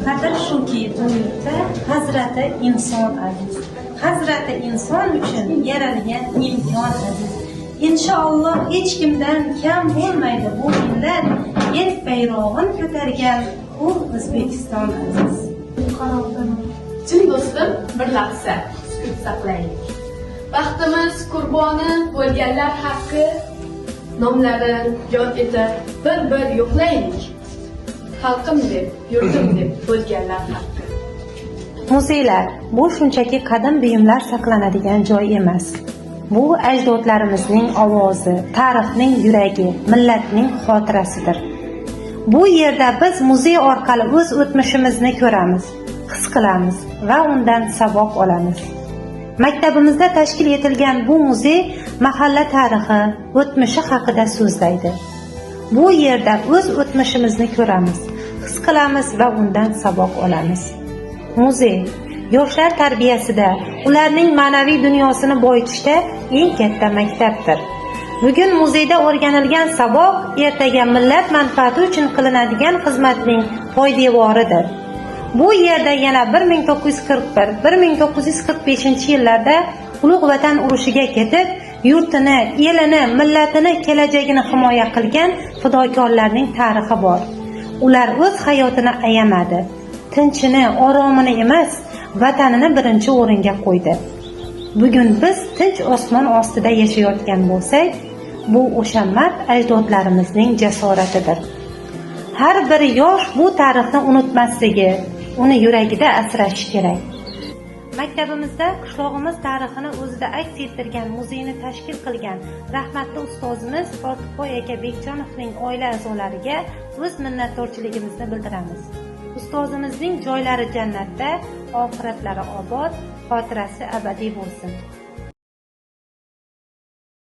Qadr shuki, bu yurtda Hazrati inson aziz. Hazrati inson uchun yaralgan imkon aziz. Inshaalloh, hech kimdan kam bo'lmaydi bu millat. El bayrog'in ko'targan u O'zbekiston aziz. Chin do'stim, bir lahza sukut saqlaylik. Baxtimiz qurboni bo'lganlar haqqi nomlarini yod etib bir-bir yo'qlaylik. Xalqim deb, yurtim deb o'lganlar haqqi. Muzeylar bu shunchaki qadim buyumlar saqlanadigan joy emas. Bu ajdodlarimizning ovozi, tarixning yuragi, millatning xotirasidir. Bu yerda biz muzey orqali o'z o'tmishimizni ko'ramiz, his qilamiz va undan saboq olamiz. Maktabimizda tashkil etilgan bu muzey mahalla tarixi, o'tmishi haqida so'zlaydi. Bu yerda o'z o'tmishimizni ko'ramiz, his qilamiz va undan saboq olamiz. Muzey yoshlar tarbiyasida, ularning ma'naviy dunyosini boyitishda eng katta maktabdir. Bugun muzeyda o'rganilgan saboq ertaga millat manfaati uchun qilinadigan xizmatning poydevoridir. Bu yerda yana 1941-1945 yillarda Ulug' Vatan urushiga ketib, yurtini, elini, millatini kelajagini himoya qilgan fidokorlarning tarixi bor. Ular o'z hayotini ayamadi. Tinchini, oromini emas, vatanini birinchi o'ringa qo'ydi. Bugun biz tinch osmon ostida yashayotgan bo'lsak, bu o'sha mard ajdodlarimizning jasoratidir. Har bir yosh bu tarixni unutmasligi, uni yuragida asrashi kerak. Maktabimizda qishlog'imiz tarixini o'zida aks ettirgan muzeyni tashkil qilgan rahmatli ustozimiz Ortiqboy aka Bekjonovning oila a'zolariga o'z minnatdorchiligimizni bildiramiz. Ustozimizning joylari jannatda, oxiratlari obod, xotirasi abadiy bo'lsin.